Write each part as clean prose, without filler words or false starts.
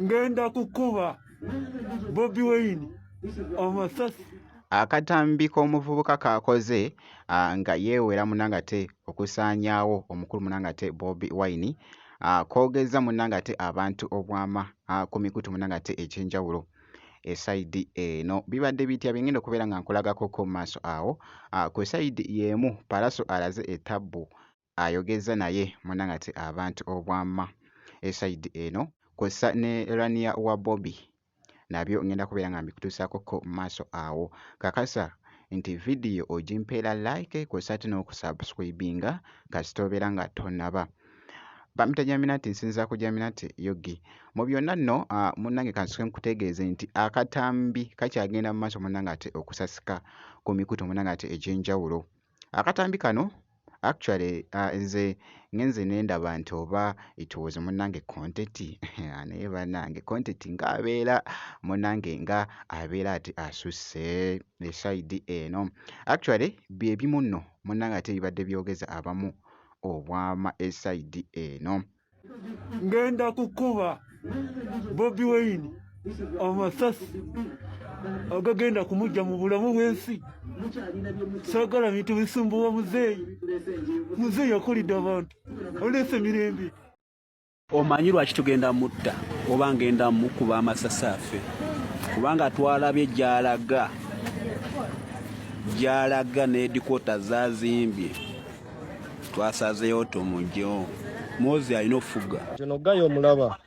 Ngenda kukuba Bobi Wine amasasi. Akatambi k'omuvubuka k'akoze nga yeewera munnange ate okusaanyaawo omukulu munnange ate Bobi Wine koogezza munnange ate abantu obwama ku mikutu munnange ate egy'enjawulo esayidi eno. Bibadde bitya bye ngenda okubeera nga nkulagakokko mu maaso awo. Ku sayidi y'emu Pallaso alaze ettabbu ayogezza naye munnange ate abantu obwama esayidi eno kw'ossa ne Rania wa Bobi nabyo ngenda kubeera nga mbikutuusaakokko mu maaso awo. Kakasa nti vidiyo ogimpeera like kw'ossa ate n'okusubscribinga kasita obeera nga tonnaba. Bampita Jaminati, nsinziira ku Jaminati Yogi. Mu byonna nno munnange kansooke nkutegeeze nti akatambi kakyagenda mu maaso munnange ate okusasika ku mikutu munnange ate egy'enjawulo. Akatambi kano actually nze ngenze ne ndaba nti oba it was munnange content naye bannange content ng'abeera munnange nga abeera ate asusse esayidi eno. Actually bye bimu nno munnange ate ebibadde byogeza abamu obwama esayidi eno. Ngenda kukuba Bobi Wine amasasi agagenda kumujja mu bulamu bw'ensi. Saagala bintu bisumbuwa muzeeyi. Muzeeyi akolidde abantu, aleese emirembe. Omanyi lwaki tugenda mutta oba ngenda mukuba amasasi afe? Kubanga twalabye gy'alaga gy'alaga ne headquarter zazimbye, twasazeewo tumugyewo. Mozi alina ofuga. Ono guy omulaba,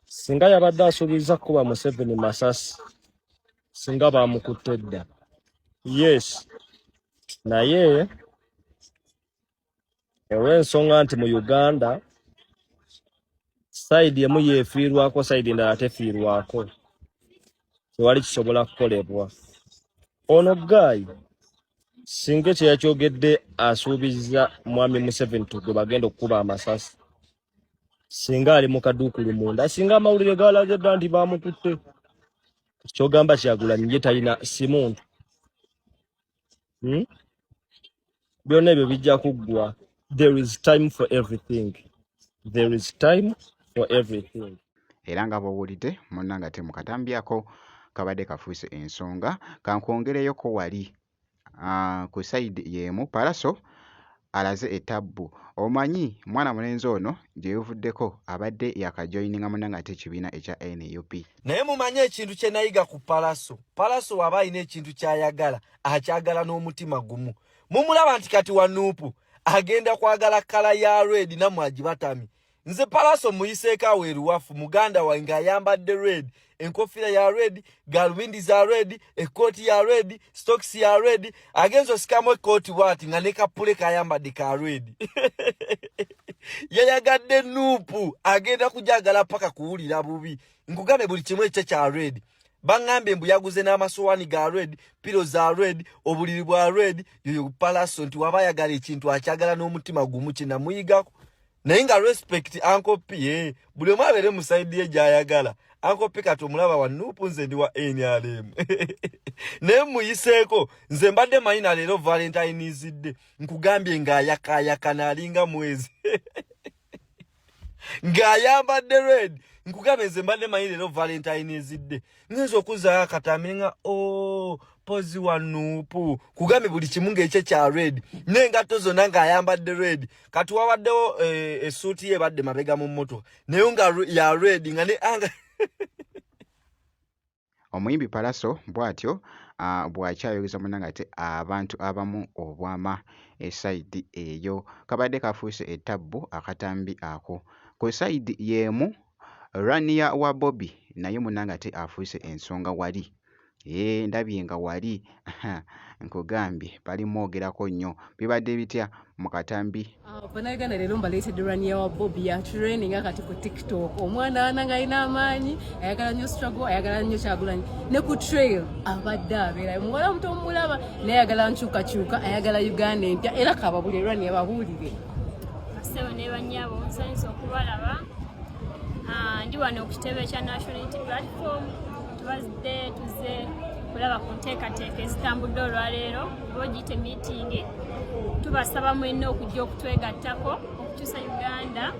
singa yabadde asuubiza kukuba Museveni masasi, singa bamukutte dda. Yes, naye olw'ensonga nti mu Uganda side emu yeefiirwako, side endala tefiirwako, tewali kisobola kukolebwa. Ono guy singa ekyo yakyogedde asuubiza mwami Museveni gwe bagenda okukuba amasasi, singa ali mu kaduukulu munda, singa amawulire galaze dda nti bamukutte. Kyogamba Kyagulanyi ye talina si muntu, Byonna ebyo bijja kuggwa. There is time for everything, there is time for everything. Era nga bw'owulidde munnange ate mu katambi ako kabadde kafuuse ensonga. Kankwongereyoko wali ku sayidi y'emu Pallaso alaze ettabbu. Omanyi mwana mulenzi ono gye buvuddeko abadde yakajoyininga munnange ate ekibiina ekya NUP. Naye mumanye ekintu kye nayiga ku Pallaso. Pallaso waba alina ekintu ky'ayagala, akyagala n'omutima gumu. Mumulaba nti kati wa NUP, agenda kwagala colour ya red nammwe agibatami. Nze Pallaso muyiseeko awo eruwafu muganda wange ng'ayambadde red, enkofiira ya red, galubindi za red, ekkooti ya red, socks ya red, agenza osikamu ekkooti bw'ati nga ne kapule kayambadde ka red. Yayagadde NUP, agenda kugyagala paka kuwulira bubi. Nkugambye buli kimu ekyo kya red. Baŋŋambye mbu yaguze n'amasowaani ga red, pillow za red, obuliri bwa red. Yoyo Pallaso nti waba ayagala ekintu akyagala n'omutima gumu, kye namuyigako. Naye nga respect Uncle P, buli omu abeere mu side ye gy'ayagala. Uncle P kati omulaba wa NUP, nze ndi wa NRM. Naye muyiseeko, nze mbadde manyi na leero Valentine's Day. Nkugambye ng'ayakaayakana alinga mwezi. Ng'ayambadde red. Nkugambye nze mbadde manyi leero Valentine's Day. Ngenza okuzzaayo akatambi nga oh, pozi wa NUP. Kugambye buli kimu ng'ekyo kya red. N'engatto zonna ng'ayambadde red. Kati wabaddewo essuuti ye ebadde mabega mu mmotoka. Naye nga ya red nga ne anga. Omuyimbi Pallaso bw'atyo bw'akyayogeza munnange ate abantu abamu obwama esayidi eyo. Kabadde kafuuse ettabbu akatambi ako. Ku sayidi y'emu Rania wa Bobi naye munnange ate afuuse ensonga wali. Ndabye nga wali nkugambye bali mwogerako nnyo. Bibadde bitya mu katambi? Bannayuganda, leero mbaleetedde Rania wa Bobi, yatraininga kati ku TikTok. Omwana ana ng'alina amaanyi, ayagala nnyo struggle, ayagala nnyo Kyagulanyi. Ne ku trail abadde abeerayo. Muwala muto omulaba naye ayagala nkyukakyuka, ayagala Uganda empya era kababulire. Rania, babuulire. Bassebo ne bannyabo, nsanyusa okubalaba. Ndi wano ku kitebe kya National Unity Platform. Tubazidde tuzze kulaba ku nteekateeka ezitambudde olwaleero oba ogiyite meeting. Tubasaba mwenna okujja okutwegattako okukyusa Uganda.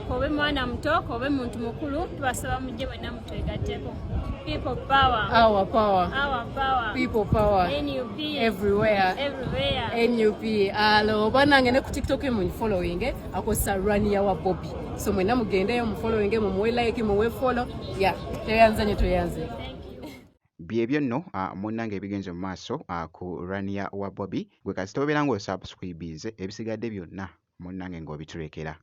Kobe mwana muto, kobe muntu mukulu, tubasaba mujje mwenna mutwegatteko. People power. Our power. Our power. People power. NUP. Everywhere. Everywhere. NUP. Alo banange ne ku TikTok mu following eh, akosa Rania wa Bobby. So mwenna mugendeyo mu following mumuwe like muwe follow. Yeah, tweyanze nyo tweyanze. Thank you. Byebyo nno munnange ebigenze mu maaso ku Rania wa Bobi. Gwe kasita obeera ng'osubscribinze ebisigadde byonna munnange ng'obitulekera.